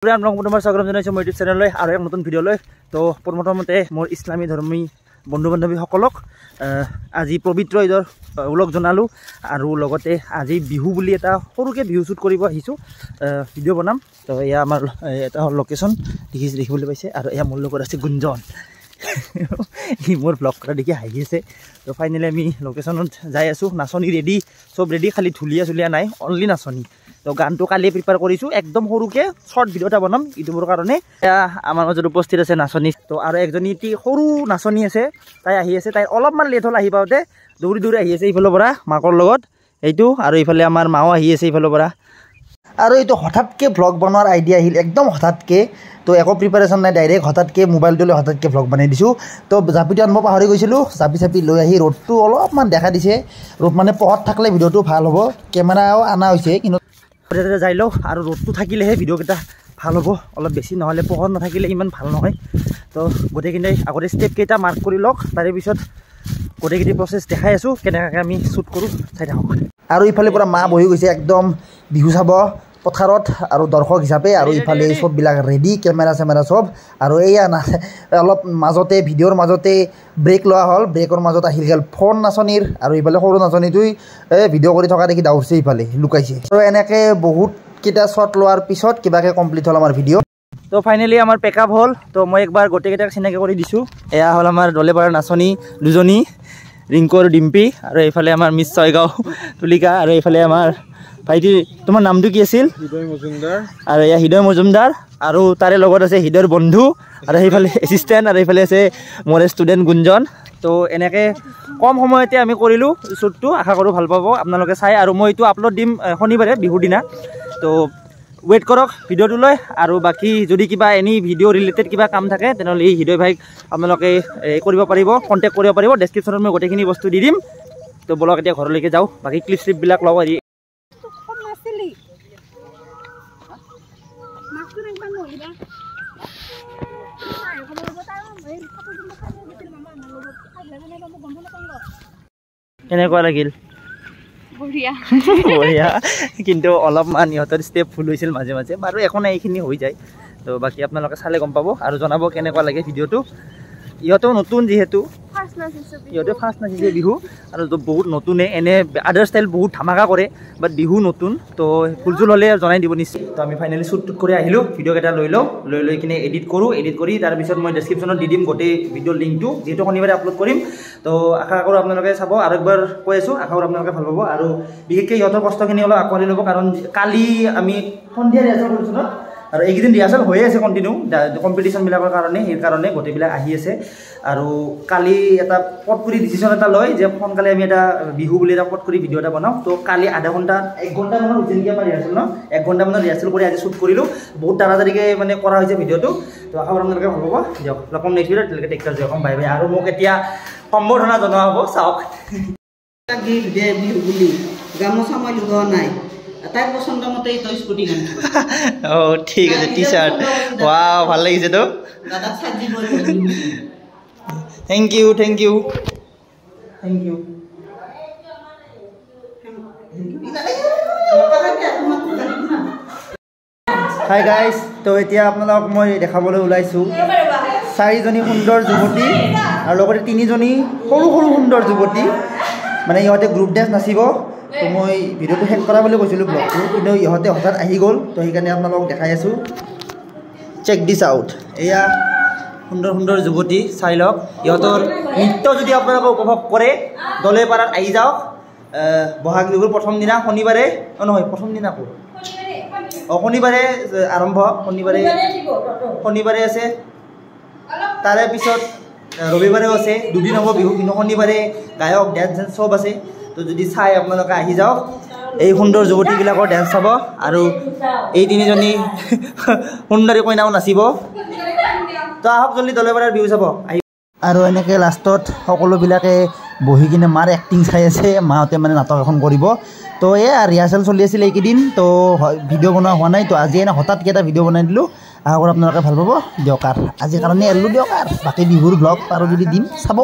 পুনৰবাৰ স্বাগতম জনাইছোঁ মোৰ ইউটিউব চেনেললৈ আৰু এক নতুন ভিডিঅ'লৈ। তো প্ৰথমতে মোৰ ইছলামী ধৰ্মী বন্ধু বান্ধৱীসকলক আজি পবিত্ৰ ঈদৰ ওলগ জনালোঁ আৰু লগতে আজি বিহু বুলি এটা সৰুকৈ বিহু শ্বুট কৰিব আহিছোঁ, ভিডিঅ' বনাম। তো এয়া আমাৰ এটা লোকেশ্যন দেখিছে, দেখিবলৈ পাইছে। আৰু এয়া মোৰ লগত আছে গুঞ্জন, সি মোৰ ব্লগ কৰা দেখি হাঁহি আছে। তো ফাইনেলি আমি লোকেশ্যনত যাই আছোঁ। নাচনী ৰেডি, চব ৰেডি, খালি ঢুলীয়া চুলীয়া নাই, অনলি নাচনী। তো গানটো কালিয়ে প্ৰিপেয়াৰ কৰিছোঁ, একদম সৰুকৈ শ্বৰ্ট ভিডিঅ' এটা বনাম ইউটিউবৰ কাৰণে। এয়া আমাৰ মাজত উপস্থিত আছে নাচনী। তো আৰু একজনী এটি সৰু নাচনী আছে, তাই আহি আছে। তাই অলপমান লেট হ'ল আহি পাওঁতে, দৌৰি দৌৰি আহি আছে ইফালৰ পৰা মাকৰ লগত এইটো। আৰু ইফালে আমাৰ মাও আহি আছে ইফালৰ পৰা। আৰু এইটো হঠাৎকৈ ভ্লগ বনোৱাৰ আইডিয়া আহিল, একদম হঠাৎকৈ। তো একো প্ৰিপাৰেশ্যন নাই, ডাইৰেক্ট হঠাৎকৈ মোবাইলটো লৈ হঠাৎকৈ ভ্লগ বনাই দিছোঁ। তো জাপিটো আনিব পাহৰি গৈছিলোঁ, জাপি চাপি লৈ আহি ৰ'দটো অলপমান দেখা দিছে। ৰ'দ মানে পোহৰত থাকিলে ভিডিঅ'টো ভাল হ'ব। কেমেৰাও অনা হৈছে কিন্তু যাই লওঁ আৰু ৰ'দটো থাকিলেহে ভিডিঅ'কেইটা ভাল হ'ব অলপ বেছি, নহ'লে পোহৰ নাথাকিলে ইমান ভাল নহয়। তো গোটেইখিনি আগতে ষ্টেপকেইটা মাৰ্ক কৰি লওক, তাৰে পিছত গোটেইখিনি প্ৰচেছ দেখাই আছোঁ কেনেকুৱাকৈ আমি শ্বুট কৰোঁ, চাই থাকক। আৰু ইফালে পৰা মা বহি গৈছে একদম বিহু চাব পথাৰত আৰু দৰ্শক হিচাপে। আৰু ইফালে চববিলাক ৰেডি, কেমেৰা চেমেৰা চব। আৰু এয়া না অলপ মাজতে ভিডিঅ'ৰ মাজতে ব্ৰেক লোৱা হ'ল, ব্ৰেকৰ মাজত আহিল গ'ল ফোন নাচনীৰ। আৰু ইফালে সৰু নাচনীটোই এই ভিডিঅ' কৰি থকা দেখি দাউছে, ইফালে লুকাইছে। আৰু এনেকৈ বহুতকেইটা শ্বট লোৱাৰ পিছত কিবাকৈ কমপ্লিট হ'ল আমাৰ ভিডিঅ'। তো ফাইনেলি আমাৰ পেকআপ হ'ল। তো মই একবাৰ গোটেইকেইটাক চিনাকি কৰি দিছোঁ। এয়া হ'ল আমাৰ দলেপাৰাৰ নাচনী দুজনী, ৰিংকু আৰু ডিম্পী। আৰু এইফালে আমাৰ মিছ ছয়গাঁও তুলিকা। আৰু এইফালে আমাৰ ভাইটি, তোমাৰ নামটো কি আছিল? হৃদয় মজুমদাৰ। আৰু এয়া হৃদয় মজুমদাৰ। আৰু তাৰে লগত আছে হৃদয়ৰ বন্ধু আৰু সেইফালে এছিষ্টেণ্ট, আৰু এইফালে আছে মোৰ ষ্টুডেণ্ট গুঞ্জন। তো এনেকৈ কম সময়তে আমি কৰিলোঁ শ্বুটটো, আশা কৰোঁ ভাল পাব আপোনালোকে চাই। আৰু মই এইটো আপলোড দিম শনিবাৰে বিহুৰ দিনা। তো ৱেইট কৰক ভিডিঅ'টোলৈ। আৰু বাকী যদি কিবা এনি ভিডিঅ' ৰিলেটেড কিবা কাম থাকে তেনেহ'লে এই হৃদয় ভাইক আপোনালোকে কৰিব পাৰিব, কণ্টেক্ট কৰিব পাৰিব। ডেছক্ৰিপশ্যনত মই গোটেইখিনি বস্তু দি দিম। তো বলক এতিয়া ঘৰলৈকে যাওঁ, বাকী ক্লিপ শ্লিপবিলাক লওঁ। আজি কেনেকুৱা লাগিল? বঢ়িয়া বঢ়িয়া। কিন্তু অলপমান ইহঁতৰ ষ্টেপ ভুল হৈছিল মাজে মাজে, বাৰু একো নাই, এইখিনি হৈ যায়। তো বাকী আপোনালোকে চালে গম পাব আৰু জনাব কেনেকুৱা লাগে ভিডিঅ'টো। ইহঁতেও নতুন যিহেতু, ইহঁতে ফাৰ্ষ্ট নাচিছে বিহু আৰু বহুত নতুনে, এনে আদাৰ ষ্টাইল বহুত ধামাকা কৰে, বাট বিহু নতুন। তো ভুল চুল হ'লে জনাই দিব নিশ্চয়। তো আমি ফাইনেলি শ্বুট টুট কৰি আহিলোঁ, ভিডিঅ'কেইটা লৈ লওঁ, লৈ লৈ কিনে এডিট কৰোঁ। এডিট কৰি তাৰপিছত মই ডেছক্ৰিপশ্যনত দি দিম গোটেই ভিডিঅ'ৰ লিংকটো, যিহেতু শনিবাৰে আপলোড কৰিম। তো আশা কৰোঁ আপোনালোকে চাব। আৰু একবাৰ কৈ আছোঁ, আশা কৰোঁ আপোনালোকে ভাল পাব। আৰু বিশেষকৈ ইহঁতৰ কষ্টখিনি অলপ আঁকোৱালি ল'ব, কাৰণ কালি আমি সন্ধিয়া ৰিহাৰ্চেল কৰিছোঁ ন, আৰু এইকেইদিন ৰিহাৰ্চেল হৈয়ে আছে কণ্টিনিউ কম্পিটিশ্যনবিলাকৰ কাৰণে, সেইকাৰণে গোটেইবিলাক আহি আছে। আৰু কালি এটা পট কৰি ডিচিশ্যন এটা লয় যে সোনকালে আমি এটা বিহু বুলি এটা পট কৰি ভিডিঅ' এটা বনাওঁ। তো কালি আধা ঘণ্টা এক ঘণ্টামানৰ হৈছে নেকি আমাৰ ৰিহাৰ্চেল ন, এক ঘণ্টামানৰ ৰিহাৰ্চেল কৰি আজি শ্বুট কৰিলোঁ। বহুত তাড়াতাড়িকৈ মানে কৰা হৈছে ভিডিঅ'টো। তো আশা কৰোঁ আপোনালোকে ভাল পাব। দিয়ক, লগ পাম নেক্সট ভিডিঅ'ত। তেতিয়ালৈকে টেক কেয়াৰ, জয় বাই বাই। আৰু মোক এতিয়া সম্বৰ্ধনা জনোৱা হ'ব, চাওক। বিহু বুলি গামোচা মই লগোৱা নাই, তাইৰ পচন্দ মতে তই স্কুটি। অঁ ঠিক আছে, টি চাৰ্ট, ৱাও ভাল লাগিছে তো। দাদাক চাৰ্ট দিব। Thank you, thank you, thank you. Hi guys, তো এতিয়া আপোনালোকক মই দেখাবলৈ ওলাইছোঁ চাৰিজনী সুন্দৰ যুৱতী আৰু লগতে তিনিজনী সৰু সৰু সুন্দৰ যুৱতী। মানে ইহঁতে গ্ৰুপ ডেন্স নাচিব। তো মই ভিডিঅ'টো শেষ কৰা বুলি কৈছিলোঁ ব্লগটো, কিন্তু ইহঁতে হঠাৎ আহি গ'ল, তো সেইকাৰণে আপোনালোকক দেখাই আছোঁ। চেক দিছ আউট, এয়া সুন্দৰ সুন্দৰ যুৱতী, চাই লওক। ইহঁতৰ নৃত্য যদি আপোনালোকে উপভোগ কৰে দলেপাৰাত আহি যাওক। বহাগ বিহুৰ প্ৰথম দিনা শনিবাৰে, অঁ নহয় প্ৰথম দিনা ক'ত, অঁ শনিবাৰে আৰম্ভ, শনিবাৰে, শনিবাৰে আছে। তাৰে পিছত ৰবিবাৰেও আছে, দুদিন হ'ব বিহু, কিন্তু শনিবাৰে গায়ক ডেন্স চেন্স চব আছে। তো যদি চাই আপোনালোকে আহি যাওক, এই সুন্দৰ যুৱতীবিলাকৰ ডেন্স চাব। আৰু এই তিনিজনী সুন্দৰী কইনাও নাচিব। তো আহক জলদি দলেপাৰাৰ বিহু চাব আহি। আৰু এনেকৈ লাষ্টত সকলোবিলাকে বহি কিনে মাৰ এক্টিং চাই আছে, মাহঁতে মানে নাটক এখন কৰিব। তো এয়া ৰিহাৰ্চেল চলি আছিল এইকেইদিন, তো ভিডিঅ' বনোৱা হোৱা নাই। তো আজি এনে হঠাৎকৈ এটা ভিডিঅ' বনাই দিলোঁ, আশা কৰোঁ আপোনালোকে ভাল পাব। দিয়ক আৰু আজিৰ কাৰণে এৰিলোঁ দিয়ক, আৰু বাকী বিহুৰ ব্লগ আৰু যদি দিম চাব।